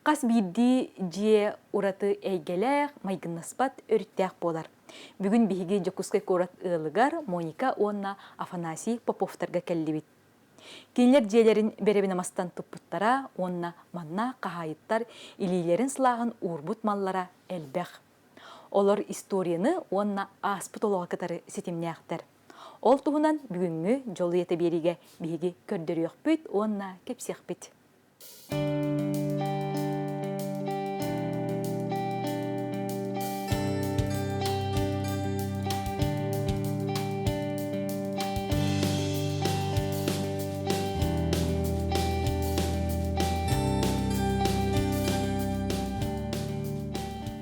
Хас биирдии дьиэ ураты эйгэлээх, майгыннаспат өрүттээх буолар. Бүгүн биһиги Дьокуускай куорат ыалыгар Моника уонна Афанасий Поповтарга кэллибит. Кинилэр дьиэлэрин бэрэбинэ мастан туппуттара уонна манна хаһаайыттар илиилэрин сылааһын уурбут маллара элбэх. Олор историяны уонна ааспыт олоҕу кытары ситимнээхтэр. Ол туһунан бүгүҥҥү Дьол үйэтэ биэриигэ биһиги көрдөрүөхпүт уонна кэпсиэхпит.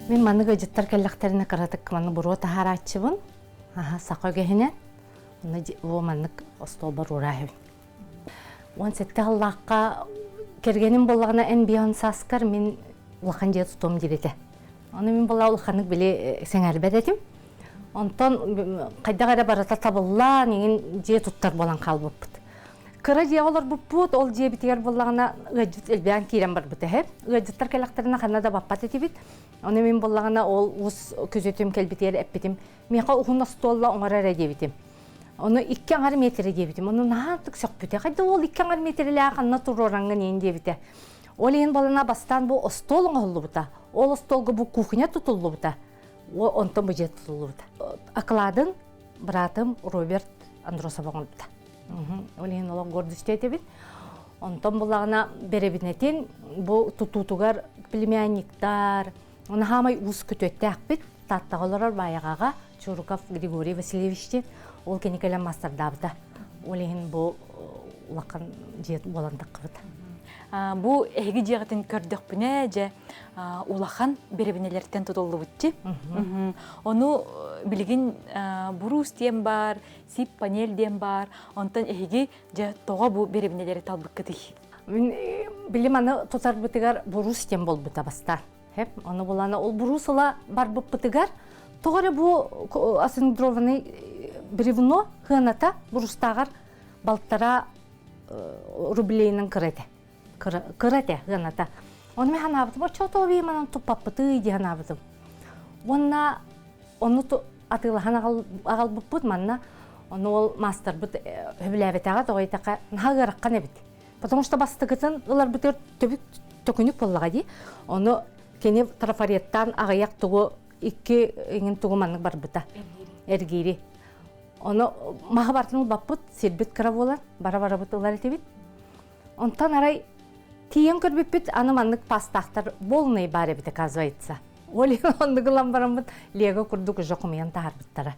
Мин маннык ыалдьыттар кэллэхтэринэ кыратык маны буруо таһаарааччыбын. Аха, саха үгэһинэн. Онно бу маннык остуолбар уурааһыбын. 17 сыллаахха кэргэним буоллаҕына эн бион сааскар мин улахан дьиэ тутуом диэбитэ. Ону мин буолла улаханнык били сэҥээрбэт этим. Онтон хайдах эрэ барыта табыллан, иҥин дьиэ туттар буолан хаалбыппыт. Кыра дьиэҕэ олорбуппут, ол дьиэбитигэр буоллаҕына ыалдьыт элбээн киирэн барбыта эһэ. Ыалдьыттар кэлэхтэринэ ханна да баппат этибит. Ону мин буоллаҕына ол уус күзүтүм кэлбитигэр эппитим, миэхэ уһун остуолла оҥорор эрэ диэбитим. Ону икки аҥар миэтэрэ диэбитим. Ону наһаатык сөхпүтэ. Хайда ол икки аҥар миэтэрэлээх ханна туруораҥҥын иин диэбитэ. Ол иһин балана бастаан бу остуол оҥоһуллубута. Ол остуолга бу кухня тутуллубута. Онтон бу дьиэ тутуллубута. Акладын быраатым Роберт Андросов оҥорбута. Ол иһин олох гордость этибит. Онтон булаҕына бэрэбинэтин бу тутуутугар племянниктар, оны хаамай уус күтүөттээхпит. Тааттаҕа олорор Баайаҕаҕа Чуруков Григорий Васильевич диэн ол кини кэлэн маастардаабыта. Ол иһин бу улахан дьиэ буолан таххыбыта. Бу эһиги дьиэҕитин көрдөхпүнэ, дьэ улахан бэрэбинэлэртэн тутуллубутчи. Ону билигин буруус диэн баар, сип панель диэн баар. Онтон эһиги дьэ тоҕо бу бэрэбинэлэри талбыккытый? Мин билим аны тутарбытыгар буруус диэн буолбута бастаан. Хэп, ону булана ол буруус ыла барбыппытыгар тоҕо эрэ бу асиндрованный бревно хыаната бурустааҕар балтара рублейынан кыра этэ. Кыра этэ хыаната. Ону мен ханаабытым, оччото манан туппаппытый дии ханаабытым. Уонна ону атыылаһан аҕалбыппыт манна ону ол маастарбыт хөбүлээбэтэҕэ тоҕо диэтэххэ наһаа ыараххан эбит. Потому что бастакытын ыларбытыгар төбүк төкүнүк буоллаҕа дии. Ону кини трафареттаан аҕыйах тугу икки иҥин тугу маннык барбыта. Эргиири. Ону маһы бартын ылбаппыт, сирбит кыра буолан, бара-барабыт ылар этибит. Онтон арай тиийэн көрбүппүт аны маннык пастаахтар полный баар эбит оказывается. Ол иһин оннук ылан бараммыт лего курдук уже хомуйан таһаарбыттара.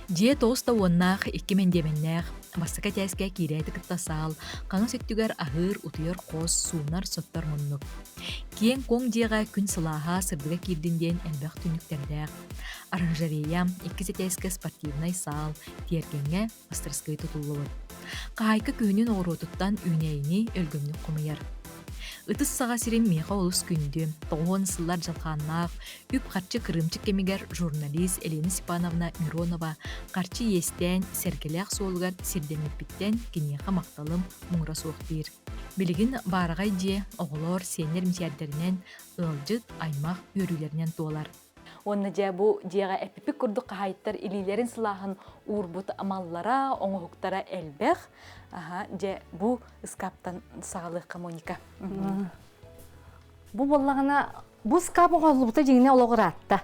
Дьиэ тоҕус да уоннаах, икки мэндиэмэннээх, бастакы этээскэ киирээти кытта саал, хаҥас өттүгэр аһыыр, утуйар хос, суунар, соттор муннук. Киэҥ-куоҥ дьиэҕэ күн сылааһа, сырдыга киирдин диэн элбэх түннүктэрдээх. Оранжерея, иккис этээскэ спортивнай саал, тиэргэҥҥэ мастарыскыай тутуллубут. Хаһаайка күһүнүн оҕуруотуттан үүнээйини өлгөмнүк хомуйар. Ытыс саҕа сирин миэхэ олус күндү, тоҕуон сыллар дьалхааннаах, үп-харчы кырыымчык кэмигэр журналист Елена Степановна Миронова харчы иэстээн Сэргэлээх суолугар сирдэммиппиттэн киниэхэ махталым муҥура суох диир. Билигин баараҕай дьиэ оҕолор, сиэннэр мичээрдэринэн, ыалдьыт, аймах үөрүүлэринэн туолар. Уонна дьэ бу дьиэҕэ эппиппит курдук хаһаайыттар илиилэрин сылааһын уурбут маллара, оҥоһуктара элбэх. Аха, дьэ бу ыскааптан саҕалыахха Моника. Бу буоллаҕына бу ыскаап оҥоһуллубута дьиҥинэ олох ыраатта.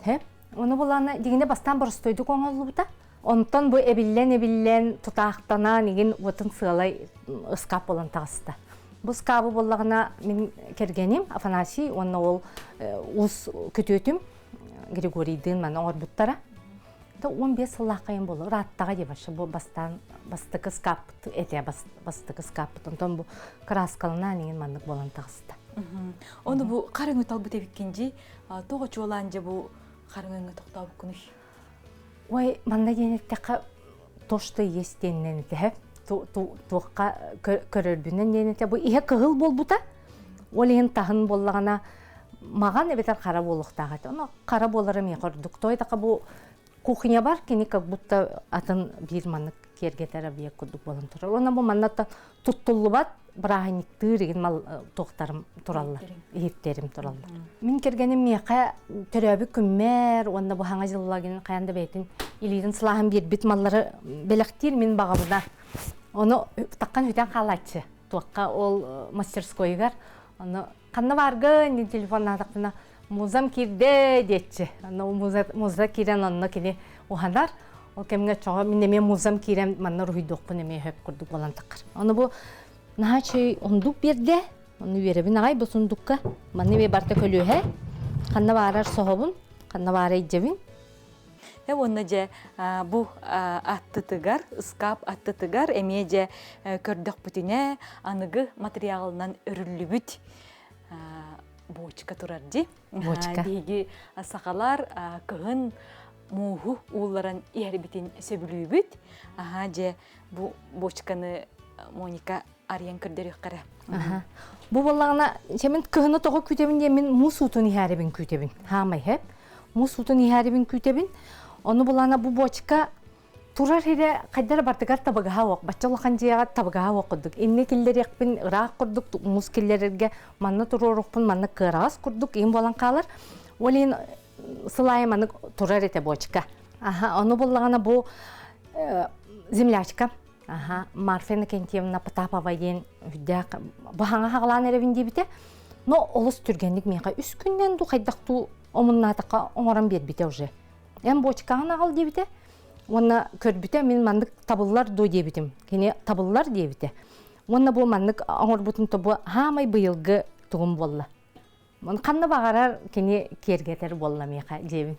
Һэ? Ону буоллаҕына дьиҥинэ бастаан боростуойдук оҥоһуллубута. Онтон бу эбиллэн-эбиллэн тутаахтанан игин уотун сыалай ыскаап буолан таҕыста. Бу ыскаабы буоллаҕына мин кэргэним Афанасий уонна ол уус күтүөтүм Григорийдыын маны оҥорбуттара. Да 15 сыллааххайын буолла ырааттаҕа дии вообще бу бастаан бастакы ыскааппыт этэ бастакы ыскааппыт онтон бу кырааскаланаан иҥин маннык буолан таҕыста. Ону бу харыҥы талбыт эбиккин дии тоҕо чуолаан дьэ бу харыҥыҥҥа тохтообуккунуй? Ой, манна диэн эттэххэ, то, что есть диэнинэн этэ туохха көрөрбүнэн диэн этэ. Бу иһэ кыһыл буолбута. Ол иһин таһын буоллаҕына маҕан эбэтэр хара буолуохтаах этэ. Ону хара буолара миэхэ ордук. Той така бу кухня бар кини как будто атын биир маннык киэргэтэр объект курдук буолан турар. Уонна бу манна туттуллубат бырааһынньыктыыр игин мал туохтарым тураллар, иһиттерим тураллар. Мин кэргэним миэхэ төрөөбүт күммэр уонна бу хаҥа дьыллагин хайан да бэйэтин илиитин сылааһын биэрбит маллары бэлэхтиир мин баҕабына. Ону таххан бүтэн хаалааччы туохха ол мастерскойугар ону ханна бааргын диэн телефоннаатахпына музам киирдэ диэччи. Онно муза киирэн онно кини уһанар. Ол кэмҥэ чоҕо мин эмиэ музам киирэн манна уруһуйдуохпун эмиэ хөп курдук буолан таххар. Ону бу наһаа үчүгэй ундук биэрдэ. Ону үөрэбин аҕай бу сундукка. Манна эмиэ барыта көлүөһэ. Ханна баарар соһобун, ханна баара илдьэбин. Уонна дьэ бу аттытыгар, ыскаап аттытыгар эмиэ дьэ көрдөхпүтүнэ аныгы материалынан өрүллүбүт бочка турар дии. Бочка. Биһиги сахалар кыһын мууһу уулларан иһэрбитин сөбүлүүбүт. Аха дьэ бу бочканы Моника арыйан көрдөрүөххэ Аха. Бу буоллаҕына, мин кыһыны тоҕо күүтэбин диэн мин муус уутун иһээрибин күүтэбин. Хаамай хэп. Муус уутун иһээрибин күүтэбин. Ону булана бу бочка турар ире хайдара бардыгар табыгаһа уох бачча улахан дьиэҕэ табыгаһа уох курдук инне киллэриэхпин ыраах курдук муус киллэрэргэ манна туруорукпун манна кыараҕас курдук иин буолан хаалар ол иһин сылайы маннык турар этэ бочка аха ону буллаҕына бу землячка аха Марфа Иннокентьевна Потапова диэн үрдээх баһаҥа хаҕалаан эрэбин диэбитэ но олус түргэнник миэхэ үс күннэн ду хайдах туу омуннаатахха оҥорон биэрбитэ уже Эн буочукаҕын аҕал диэбитэ уонна көрбүтэ мин маннык табыллар дуо диэбитим. Кини табыллар диэбитэ. Уонна бу маннык оҥорбутун тобу хаамай быйылгы тугум буолла. Ханна баҕарар кини киэргэтэр буолла миэхэ диэбин.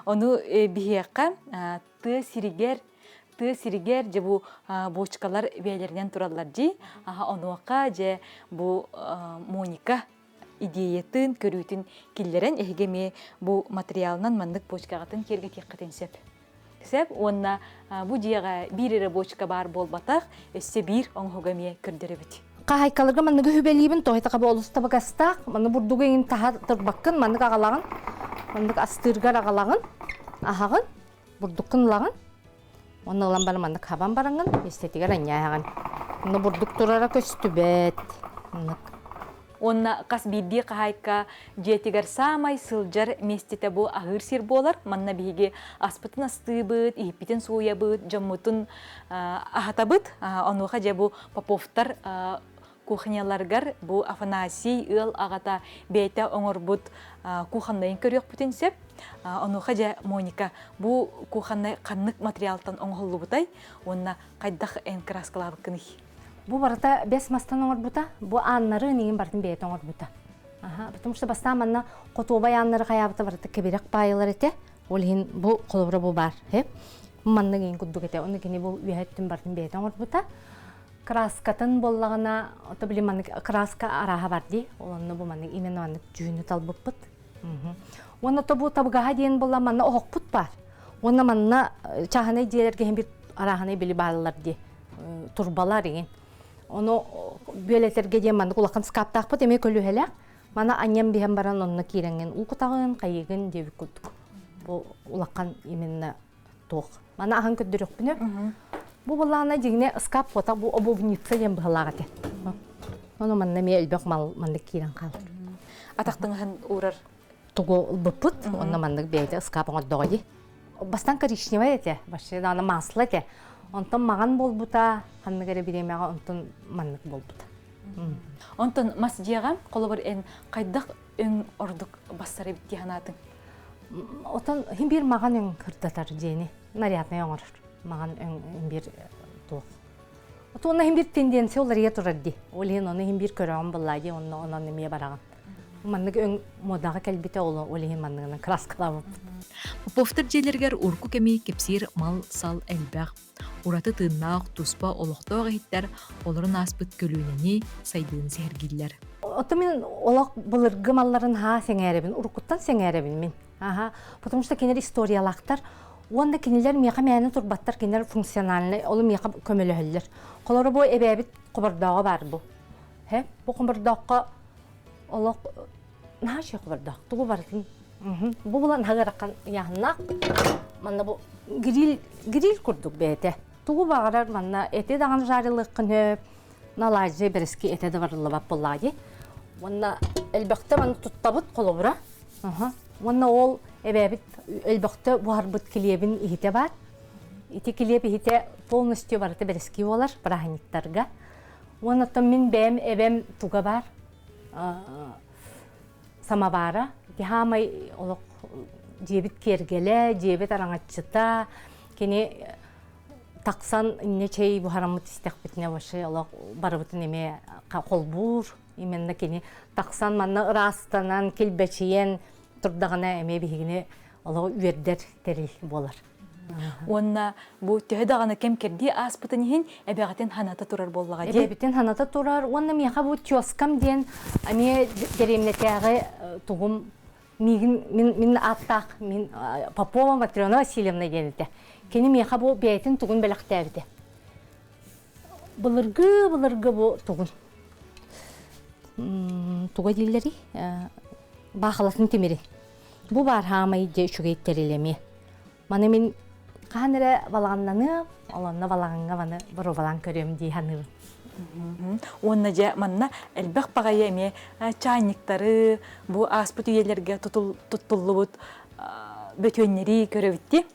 Ону биһиэхэ тыа сиригэр тыа сиригэр дьэ бу бочкалар бэйэлэринэн тураллар дии. Онуоха дьэ бу Моника идеятын, көрүүтүн киллэрэн эһиги эмиэ бу материалынан маннык бочкаҕытын киэргэтиэххитин сөп. Сөп уонна бу дьиэҕэ биир эрэ бочка баар буолбатах, өссө биир оҥоһуга эмиэ көрдөрөбүт. Хаһайкаларга манныгы үбэлиибин, тоһуйта хаба олус табыгастаах, манны бурдугу иҥин таһа турбаккын, маннык аҕалаҕын, маннык астыыргар аҕалаҕын, аһаҕын, бурдуккун ылаҕын, Онно ылан баран маннык хабан бараҥҥын, миэстэтигэр анньааһаҕын. Онно бурдук турара көстүбэт. Оннук. Уонна хас биирдии хаһаайка дьиэтигэр саамай сылдьар миэстэтэ бу аһыыр сир буолар. Манна биһиги аспытын астыыбыт, иһиппитин сууйабыт, дьоммутун аһатабыт. Онуоха дьэ бу Поповтар кухняларыгар бу Афанасий ыал аҕата бэйэтэ оҥорбут кухоннайын көрүөхпүтүн сөп. Онуоха дьэ Моника бу кухоннай ханнык материалтан оҥоһуллубутай уонна хайдах эн кырааскалаабыккыный? Бу барыта бэс мастан оҥорбута, бу ааннары иҥин барытын бэйэтэ оҥорбута. Аха, потому что бастаан манна хотуобай ааннары хайаабыта барыта кэбирэх баайылар этэ. Ол иһин бу холобура бу баар. Маннык иҥин курдук этэ. Оны кини бу үөһэттин барытын бэйэтэ оҥорбута. Краскатын буоллаҕына, ото били маннык краска арааһа бар дии. Ол онно бу маннык именно маннык дьүһүнү талбыппыт. Уонна то бу табыгаһа диэн буолла манна оһохпут баар. Уонна манна чааһынай дьиэлэргэ иһин бир арааһынай били бааллар дии. Турбалар иҥин. Ону бүөлэтэргэ диэн маннык улахан скаптаахпыт эмиэ көлүөһэлээх. Мана анньан биһэн баран онно киирэҥҥин уу кутаҕын, хайыгын диэбит курдук. Бу улахан именно туох. Маны аһан көрдөрүөхпүнэ. Бу былаана дьиҥнэ ыскаап фото бу обувница диэн быһалаах этэ. Ону манна эмиэ элбэх мал маннык киирэн хаалар. Атахтыҥаһын уурар. Тугу ылбыппыт, онно маннык бэйэтэ ыскаап оҥордоҕо дии. Бастан коричневай этэ, вообще даҕаны масло этэ. Онтон маҕан буолбута, ханнык эрэ бириэмэҕэ онтон маннык буолбута. Онтон мас дьиэҕэ холобур эн хайдах өҥ ордук бассар эбит дии санаатыҥ? Отон хин биир маҕан өҥ кырдатар дьиэни наряднай оҥорор. Маҕан өҥ биир туох. Отуонна хин биир тенденция уларыйа турар дии. Ол иһин ону хин биир көрөҕүн буллаа дии, онно онон эмиэ бараҕын. Маннык өҥ модаҕа кэлбитэ ол ол иһин манныгынан краскалаабыппыт. Поповтар дьиэлэригэр урукку кэми кэпсиир мал-сал элбэх. Ураты тыыннаах, туспа олохтоох иһиттэр олорон ааспыт көлүөнэни, сайдыыны сэһэргииллэр. Ото мин олох былыргы малларын хаа сэҥээрэбин, уруккуттан сэҥээрэбин мин. Аха, потому что кинилэр историялаахтар уонна кинилэр миэхэ мээнэ турбаттар, кинилэр функциональнай, ол миэхэ көмөлөһөллөр. Холоро бу эбээбит хобордооҕо баар бу. Хэ, бу хобордооххо олох наһаа үчүгэй хобордоох, тугу барытын Бу булан хагаракхан яһыннаах. Манна бу гриль гриль курдук бэйэтэ. Тугу баҕарар манна эти даҕаны жарилыаххын сөп, наладьы бэрэски этэ да барыллыбат буоллаҕа дии. Уонна элбэхтэ маны туттабыт холобура. Уонна ол эбээбит элбэхтэ буһарбыт килиэбин иһитэ баар. Ити килиэп иһитэ полностью барыта бэрэски буолар бырааһынньыктарга. Уонна оттон мин бэйэм эбэм туга баар самовара. Ити хаамай олох дьиэбит киэргэлэ, дьиэбит араҥаччыта. Кини тахсан инньэ чэй буһараммыт истэхпитинэ вообще олох барыбытын эмиэ холбуур. Именно кини тахсан манна ыраастанан, килбэчийэн турдаҕына эмиэ биһигини олох үөрдэр тэрил буолар. Уонна бу төһө даҕаны кэм-кэрдии ааспытын иһин эбэҕитин ханата турар буоллаҕа дии. Эбэбитин ханата турар уонна миэхэ бу тёскам диэн эмиэ дэриэбинэтээҕи тугум миигин мин мин ааттаах мин Попова Матрена Васильевна диэн этэ. Кини миэхэ бу бэйэтин тугун бэлэхтээбитэ. Былыргы былыргы бу тугун туга дииллэрий баахылатын тимирин. Бу баар хаамай дьэ үчүгэй тэрил эмиэ. Маны мин хаһан эрэ балаҕаннаныам, олонно балаҕаҥҥа маны боруобалаан көрүөм дии саныыбын. Уонна дьэ манна элбэх баҕайы эмиэ чайниктары, бу ааспыт үйэлэргэ туттуллубут бөтүөннэри көрөбүт дии.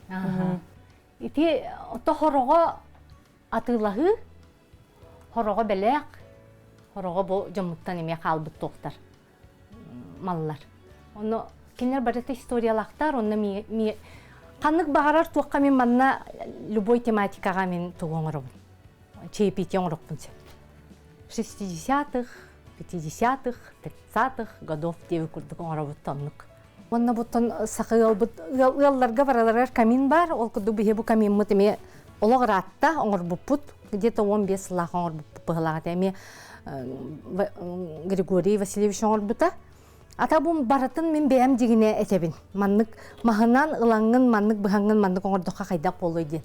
Ити ото хороҕо атыылаһыы, хороҕо бэлээх, хороҕо бу дьоммуттан эмиэ хаалбыт туохтар маллар. Ону кинилэр барыта историялаахтар, онно ми ханнык баҕарар туохха мин манна любой тематикаҕа мин тугу оҥоробун. Чаепитие оҥорохпун сөп. 60-х, 50-х, 30-х годов диэби курдук оҥоробут оннук. Уонна буттан саха ыалбыт ыалларга бараларыгар камин бар, ол курдук биһи бу камиммыт эмиэ олох ыраатта оҥорбуппут, где-то 15 сыллаах оҥорбуппут быһылаах этэ эмиэ Григорий Васильевич оҥорбута. Ата бу барытын мин бэйэм дьигинэ этэбин. Маннык маһынан ылаҥҥын, маннык быһаҥҥын, маннык оҥордоххо хайдах буолуой диэн.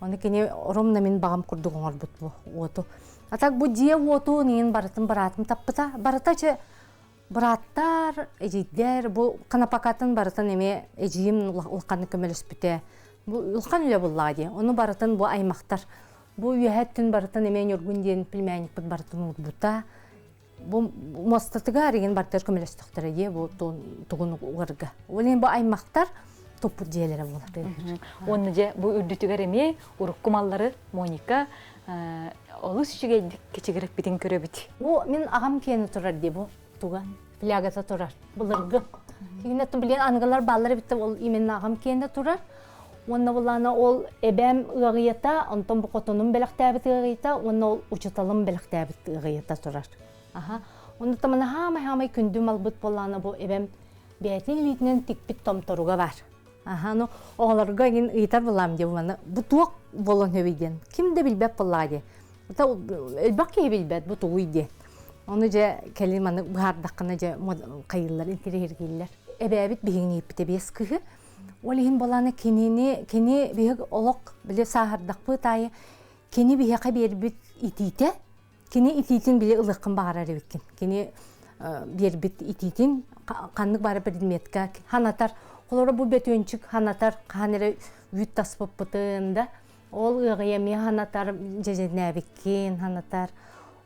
Ону кини ровно мин баҕам курдук оҥорбут бу уоту. А так бу дьиэ уоту иин барытын быраатым таппыта. Барыта че бырааттар, эдьиийдэр бу канапакатын барытын эмиэ эдьиийим улаханнык көмөлөспүтэ. Бу улахан үлэ буллаҕа дии. Ону барытын бу аймахтар бу үөһэ өттүн барытын эмиэ Ньургун диэн племянникпыт барытын уурбута. Бу муостатыгар игин бартар көмөлөстөхтөрө дии бу тугун угарга. Ол иһин бу аймахтар туппут дьиэлэрэ буолар. Уонна дьэ бу үрдүтүгэр эмиэ урукку маллары Моника олус үчүгэйдик кэчигирэппитин көрөбүт. Бу мин аҕам киэнэ турар дии бу туга флягата турар былыргы. Кинэ билин аныгылар бааллар эбит ол именно аҕам киэнэ турар. Уонна булаана ол эбээм ыаҕыйата, онтон бу хотонум бэлэхтээбит ыаҕыйата уонна ол учууталым бэлэхтээбит ыаҕыйата турар. Аха. Онно тамана хаамай-хаамай күндү малбыт буоллаана бу эбэм бэйэтин илиитинэн тикпит томторуга бар. Аха, ну оҕолорго игин ыйытар булаам диэ маны бу туох буолан хөбүй диэн. Ким да билбэт буоллаҕа диэ. Элбэх киһи билбэт бу тугуй диэн. Ону дьэ кэлин маны быһаардаххына дьэ хайыыллар интириэһиргииллэр. Эбээбит биһигини ииппитэ биэс кыһы. Ол иһин буолааны кинини кини биһиг олох били сааһырдахпыт аайы кини биһиэхэ биэрбит итиитэ кини итиитин били ылыаххын баҕарар эбиккин. Кини биэрбит итиитин ханнык бары предметка ханатар. Холоро бу бөтүөнчүк ханатар хаһан эрэ үүт таспыппытын да ол ыаҕыйа эмиэ ханатар дьэдьэннээбиккин ханатар.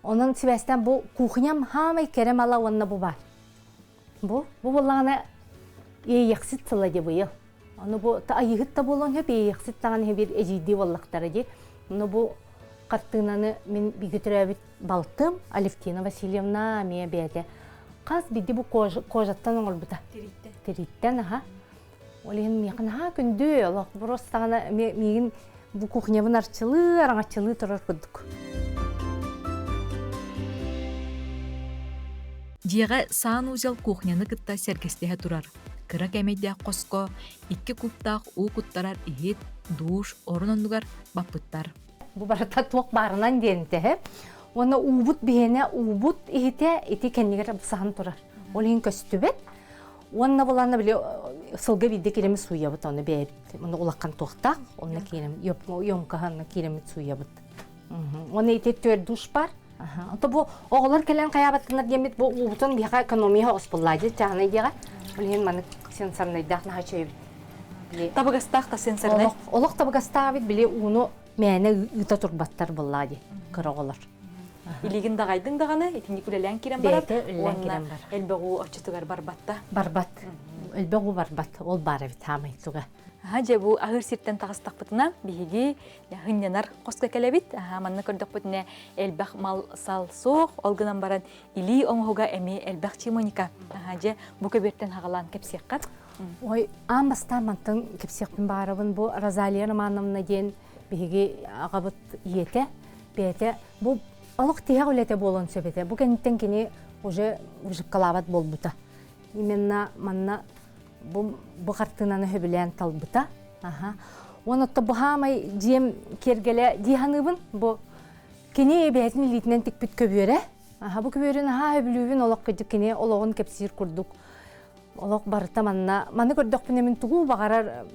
Онон сибээстээн бу кухням хаамай кэрэ мала уонна бу баар. Бу бу буоллаҕына иэйэхсит сыла дии быйыл. Ону бу айыһыт да буолуон сөп, иэйэхсит даҕаны биир эдьиийдии буоллахтара дии. Ону бу хартыынаны мин бииргэ төрөөбүт балтым Алевтина Васильевна эмиэ бэйэтэ хас биирдии бу кожаттан оҥорбута. Тирииттэн. Тирииттэн, аха. Ол иһин миэхэ наһаа күндү, олох просто миигин бу кухнябын арчылыы, араҥаччылыы турар курдук. Дьиэҕэ санузел кухняны кытта сэргэстэһэ турар. Кыра кээмэйдээх хоско икки кубтаах уу куттарар иһит, душ орун оннугар баппыттар. Бу барыта туох баарынан диэн тэһэ. Уонна уубут биһиэнэ уубут иһитэ ити кэннигэр саһан турар. Ол иһин көстүбэт. Уонна буланна били сылга биирдэ киирэмит сууйабыт оны бэйэбит. Онно улахан туохтаах, онно киирэм ёмкаһанна киирэмит сууйабыт. Уонна ити түөрт душ бар. Ото бу оҕолор кэлэн хайаабаттанар диэммит бу уубутун биһиэхэ экономия оҕус буллаа дии чааһынай диэҕэ. Ол иһин маннык сенсорнайдаах наһаа үчүгэйбит. Табыгастаах да сенсорнай. Олох табыгастаах эбит били ууну. Мээнэ ыыта турбаттар буоллаа дии кыра оҕолор. Илигин даҕайдыҥ даҕаны итинник үлэлээн киирэн барар Бэйэтэ үлэлээн уонна киирэн барар. элбэх уу оччотугар барбатта. Барбат. Элбэх уу барбат. Ол баар эбит хаамай туга. Аха дьэ бу аһыыр сиртэн таҕыстахпытына биһиги хынньанар хоско кэлэбит. Аха манна көрдөхпүтүнэ элбэх мал-сал суох. Ол гынан баран илии оҥоһуга эмиэ элбэх чимоника. Аха дьэ бу көбүөртэн хаҕалаан кэпсиэххэ. Ой, аан бастаан мантан кэпсиэхпин баарабын бу Розалия Романовна диэн биһиги аҕабыт ийэтэ, бэйэтэ бу олох тиһэх үлэтэ буолуон сөп этэ. Бу кэнниттэн кини уже выживкалаабат буолбута. Именно манна бу, бу хартыынаны сөбүлээн талбыта. Аха. Уонна бу хаамай дьиэм киэргэлэ дии саныыбын. Бу кини бэйэтин илиитинэн тикпит көбүөрэ. Аха, бу көбүөрүн аһаа сөбүлүүбүн олох кырдьык кини олоҕун кэпсиир курдук олох барыта манна маны көрдөхпүнэ мин тугу баҕарар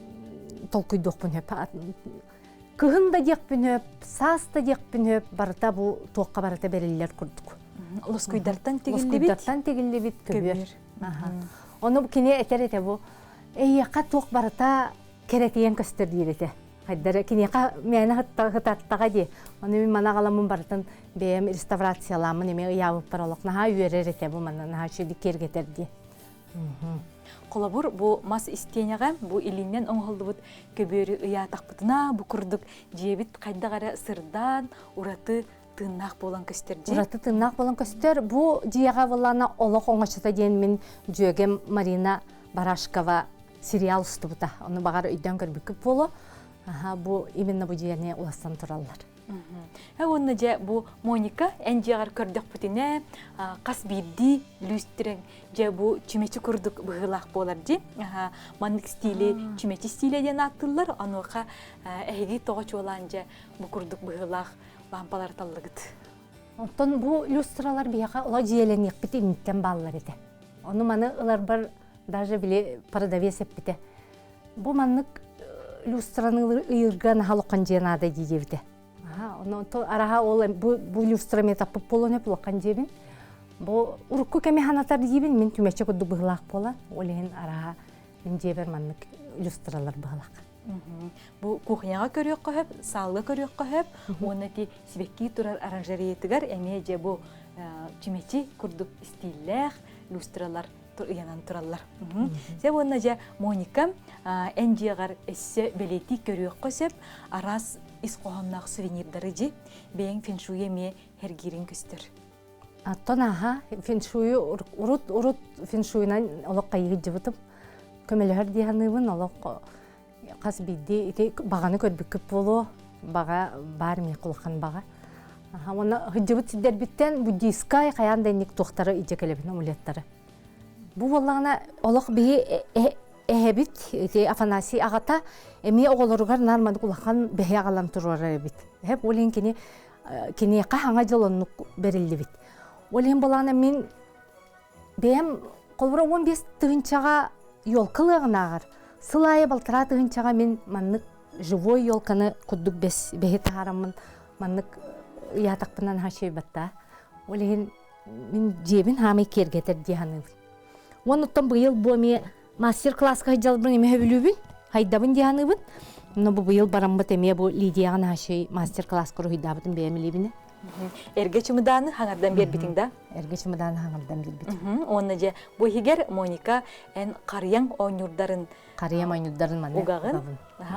толкуйдуохпун сөп кыһын да диэхпин сөп саас да диэхпин сөп барыта бу туохха барыта бэриллэр курдук лоскуйдартан тигиллибит лоскуйдартан тигиллибит көбүөр ону кини этэр этэ бу эйиэхэ туох барыта кэрэтийэн көстөр диир этэ хайдара киниэхэ мээнэ хытаттаҕа дии ону мин мана аҕаламмын барытын бэйэм реставрацияламмын эмиэ ыйаабыппар олох наһаа үөрэр этэ бу манна наһаа үчүгэй киэргэтэр дии. Холобур, бу мас истиэнэҕэ бу илиинэн оҥоһуллубут көбүөрү ыйаатахпытына, бу курдук дьиэбит хайдах эрэ сырдаан, ураты тыыннаах буолан көстөр дии. Ураты тыыннаах буолан көстөр. Бу дьиэҕэ буоллаҕына олох оҥочото диэн мин дьүөгэм Марина Барашкова сериал устубута. Ону баҕар өйдөөн көрбүккүт буолуо. Аха, бу именно бу дьиэни улассан тураллар. Уонна дьэ бу Моника эн дьиэҕэр көрдөхпүтүнэ хас биирдии лүүстүрэҥ дьэ бу чүмэчи курдук быһыылаах буолар дии. Маннык стили чүмэчи стилэ диэн ааттыыллар. Онуоха эһиги тоҕо чуолаан дьэ бу курдук быһыылаах лампалары таллыгыт? Оттон бу люстралар биһиэхэ олох дьиэлэниэхпит инниттэн бааллар этэ. Ону маны ыларбар даже били продавец эппитэ. Бу маннык люстраны ыйырга наһаа улахан дьиэ наада дии диэбитэ. Ону араха ол бу, бу люстра мен таппыт буолан өп улахан дьиэбин. Бу урукку кэми ханатар диибин мин түмэччи курдук быһылаах буолан, ол иһин араха мин дьиэбэр маннык люстралар быһылаах. Бу кухняҕа көрүөххэ сөп, саалга көрүөххэ сөп уонна ити сибэкки турар оранжереятыгар эмиэ дьэ бу чүмэчи курдук истииллээх люстралар ыйанан тураллар. Дьэ уонна дьэ Моника эн дьиэҕэр өссө бэлиэтии көрүөххэ сөп араас ис хоһоонноох сувенирдары дьи бэйэҥ фэншуй эмиэ эргиирин көстөр. Оттон аха фэншую урут урут фэншуйунан олох хайыгыдьыбытым көмөлөһөр дии саныыбын олох хас биирдии ити баҕаны көрбүккүт буолуо баҕа баар эмиэ улахан баҕа уонна сылдьыбыт сирдэрбиттэн буддийскай хайаан да инник туохтары илдьэ кэлэбин амулеттары бу буоллаҕына олох биһи эһэбит ити Афанасий аҕата эмиэ оҕолоругар наар маннык улахан бэһи аҕалан туруорар эбит эһэп ол иһин кини киниэхэ хаҥа дьыл оннук бэриллибит ол иһин буоллаҕына мин Бэйэм холобура 15 тыһыынчаҕа елка ылыаҕынааҕар сыл аайы балтараа тыһыынчаҕа мин маннык живой елканы курдук бэс бэһи таһаараммын маннык ыйаатахпына наһаа үчүгэй Ол иһин мин дьиэбин хаамай киэргэтэр дии саныыбын. Уонна быйыл бу эмиэ мастер-класска сылдьалбын эмиэ сөбүлүүбүн, хайдабын дии саныыбын. Но бу быйыл бараммыт эмиэ бу Лидияҕа наһаа үчүгэй мастер-класска уруһуйдаабытым бэйэм илиибинэ. Эргэ чымыдааны хаҥардан биэрбитиҥ да? Эргэ чымыдааны хаҥардан биэрбитим. Уонна дьэ бу иһигэр Моника эн харыйаҥ оонньуурдарын Харыйам оонньуурдарын манна угаҕын.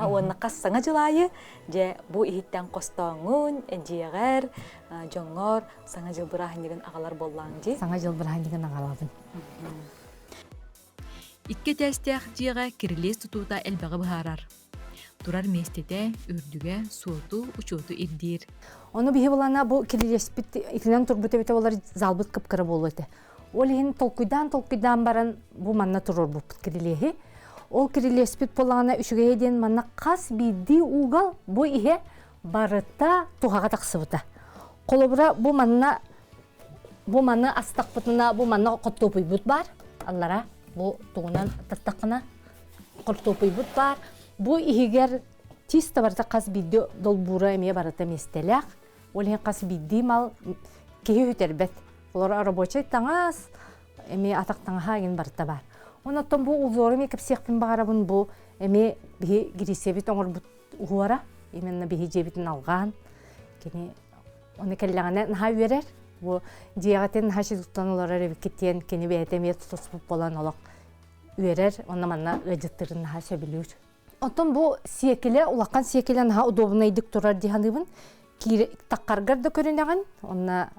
Уонна хас саҥа дьыл аайы дьэ бу иһиттэн хостооҥҥун, дьиэҕэр, дьоҥҥор саҥа дьыл бырааһынньыгын аҕалар буоллааҥ дии. Саҥа дьыл бырааһынньыгын аҕалабын. Икки этээстээх дьиэҕэ кирилиэс тутуута элбэҕи быһаарар. Турар миэстэтэ, үрдүгэ, суоту, учуоту ирдиир. Ону биһи булана бу кирилиэспит итинэн турбут эбитэ болар залбыт кыпкыра буолуо этэ. Ол иһин толкуйдаан-толкуйдаан баран бу манна туруорбуппут кирилиэһи. Ол кирилиэспит буоллаҕына үчүгэйэ диэн манна хас биирдии уугал бу иһэ барыта туһаҕа тахсыбыта. Холобура бу манна бу маны астахпытына бу манна хортуопуйбут баар аллара бу тугунан таттаххына хортуопуйбут баар бу иһигэр чисто барыта хас биирдии долбуура эмиэ барыта миэстэлээх ол иһин хас биирдии мал киһи сүтэрбэт олор рабочай таҥас эмиэ атах таҥаһа игин барыта баар онон бу узору эмиэ кэпсиэхпин баҕарабын бу эмиэ биһи Грисебит оҥорбут уһуора. Именно биһи дьиэбитин алҕаан кини оны кэллэҕинэ наһаа үөрэр. Бу дьиэҕитин наһаа туттан олорор эбиккит диэн кини бэйэтэ эмиэ тутуспут буолан олох үөрэр. Онно манна ыалдьыттыырын наһаа сөбүлүүр. Оттон бу сиэкилэ, улахан сиэкилэ наһаа удобнайдык турар дии саныыбын. Таххаргар да көрүнэҕин, онно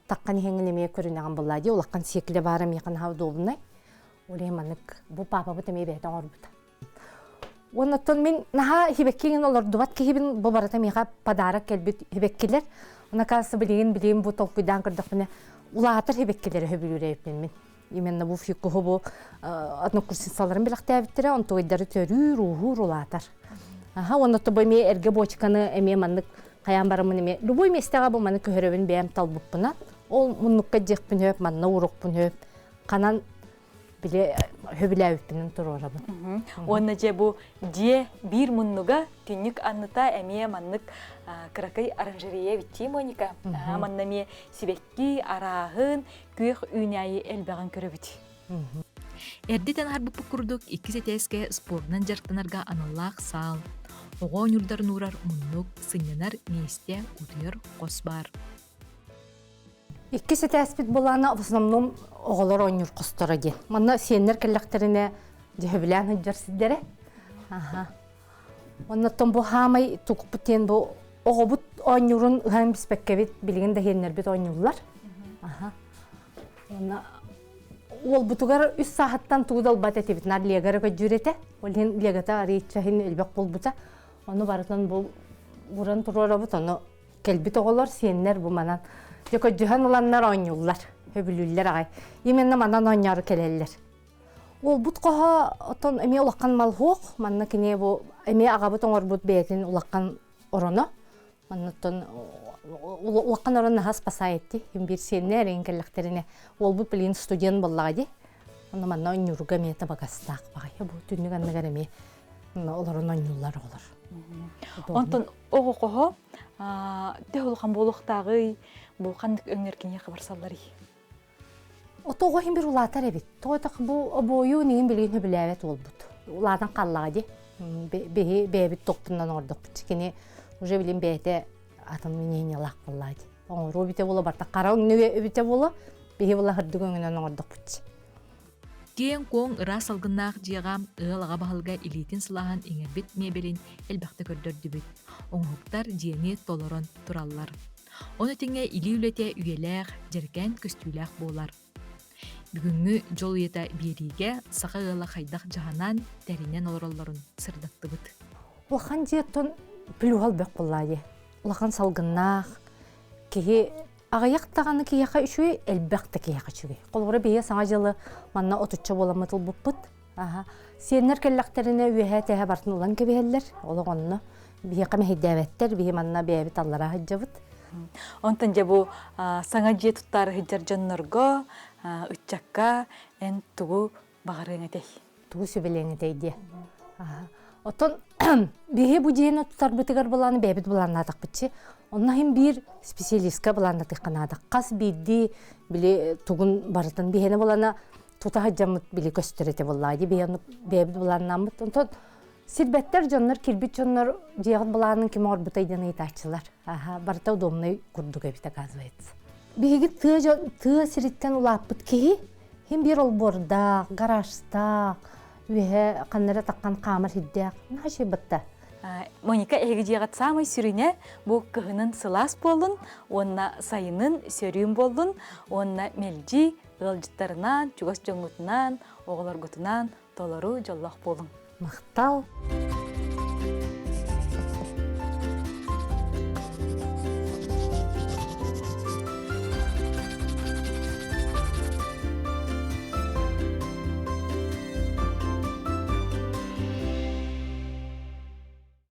таххан иһэҥҥин эмиэ көрүнэҕин буоллаа дии. Улахан сиэкилэ баара миэхэ наһаа удобнай. Ол иһин маннык бу паапабыт эмиэ бэйэтэ оҥорбута. Уонна оттон мин наһаа хибэккиҥин олордубат киһибин бу барыта миэхэ подарок кэлбит хибэккилэр. Онно кажется билигин билигин бу толкуйдаан көрдөхпүнэ улаатар хибэккилэри сөбүлүүр эбиппин мин. Именно бу фикуһу бу однокурсницаларын билэхтээбиттэрэ, онтугайдары төрүүр, ууһуур, улаатар. Аха, уонна тобо эмиэ эргэ бочканы эмиэ маннык хайаан бараммын эмиэ любой миэстэҕэ бу маны көһөрөбүн бэйэм талбыппынан ол муннукка диэхпин хөп, манна уруохпун хөп, ханан били хөбүлээбиппинэн туруорабын. Уонна дьэ бу дьиэ биир муннуга түннүк анныта эмиэ маннык кыракый оранжерея биттии Моника. Манна эмиэ сибэкки арааһын, күөх үүнээйи элбэҕин көрөбүт. Эрдэтэн аһарбыппыт курдук иккис этээскэ спордунан дьарыктанарга аналлаах саал, оҕо оонньуурдарын уурар муннук, сынньанар миэстэ, утуйар хос баар. Иккис этээспит былаана в основном оҕолор оонньуур хосторо диэн. Манна сиэннэр кэллэхтэринэ дьөһөбүлээн сылдьар сирдэрэ. Аха. Оннуттан бу хаамай тукпут диэн бу оҕобут оонньуурун ыһан биспэккэбит билигин да иһиэннэрбит оонньууллар. Аха. Уонна уолбутугар үс сааһыттан тугу да ылбат этибит. Нар легара көдьүүр этэ. Ол иһин легата арыйча иһин элбэх буолбута. Ону барытын бу уран туруорабыт, ону кэлбит оҕолор, сиэннэр бу манан дьэ көдьүһэн ыланнар оонньууллар, сөбүлүүллэр аҕай. Именно манан оонньоору кэлэллэр. Уолбут хоһо оттон эмиэ улахан малһуох, манна кини бу эмиэ аҕабыт оҥорбут бэйэтин улахан ороно. Маннаттан улахан орон наһаа спасает дии. Биир сиэннэр эҥин кэллэхтэринэ уолбут билигин студент буоллаҕа дии. Онно манна оонньуурга эмиэ табыгастаах баҕайы. Бу түннүк анныгар эмиэ олорон оонньууллар оҕолор. Онтон оҕо хоһо төһө улахан буолуохтааҕый? Бу ханнык өҥнөр киниэхэ барсалларый? Ото оҕо иһин бир улаатар эбит. Тоҕо бу обуойу нигин билигин сөбүлээбэт уолбут. Улаатан хааллаҕа дии. Биһи бэйэбит тохтунан оҥордохпут. Кини уже билин бэйэтэ атын мнениелаах буоллаа дии. Оҥоруо эбитэ буола барта хара өҥнү эбитэ буола биһи була сырдык өҥүнэн оҥордохпут. Киэҥ-куоҥ ыраас салгыннаах дьиэҕэ ыал аҕа баһылыга илиитин сылааһын иҥэрбит миэбэлин элбэхтэ көрдөрдүбүт. Оҥоһуктар дьиэни толорон тураллар. Ону тэҥэ илии үлэтэ үйэлээх, дьэрэкээн көстүүлээх буолар. Бүгүҥҥү дьол үйэтэ биэриигэ саха ыала хайдах дьаһанан, тэринэн олороллорун сырдаттыбыт. Улахан дьиэттэн плюһал бөх буоллаа дии. Улахан салгыннаах, киһи аҕыйах даҕаны киһиэхэ үчүгэй, элбэх да киһиэхэ үчүгэй. Холобура, биһиги Саҥа дьылы манна отучча буоламмыт ылбыппыт. Аха. Сиэннэр кэллэхтэринэ үөһээ тэһэ бартын ылан кэбиһэллэр. Олох онно биһиэхэ мэһэйдээбэттэр, биһи манна бэйэбит аллараа сылдьабыт. Онтон дьэ бу саҥа дьиэ туттаары сылдьар дьоннорго, ыччакка эн тугу баҕарыаҥ этэй? Тугу сүбэлиэҥ этэй диэ. Оттон биһи бу дьиэни тутарбытыгар былааны бэйэбит былааннаатахпытчы. Онно иһин биир специалистка былааннатыахха наада. Хас биирдии били тугун барытын биһиэнэ булана тута сылдьаммыт били көстөр этэ буоллаҕа дии биһиэнэ бэйэбит былааннааммыт. Онтон сирбэттэр дьоннор кирбит дьоннор дьиэҕит былаанын ким оҥорбутай диэн ыйытааччылар. Аха, барыта удобнай курдук эбит оказывается. Биһиги тыа дьон тыа сириттэн улааппыт киһи Хим биир олбуордаах, гаражтаах, үөһэ ханна эрэ таххан хаамар сирдээх наһаа үчүгэй батта. Моника эһиги дьиэҕит саамай сүрүнэ бу кыһынын сылаас буоллун уонна сайынын сөрүүн буоллун уонна мэлдьи ыалдьыттарынан, чугас дьоҥҥутунаан, оҕолоргутунаан толору дьоллоох буолуҥ. Махтал!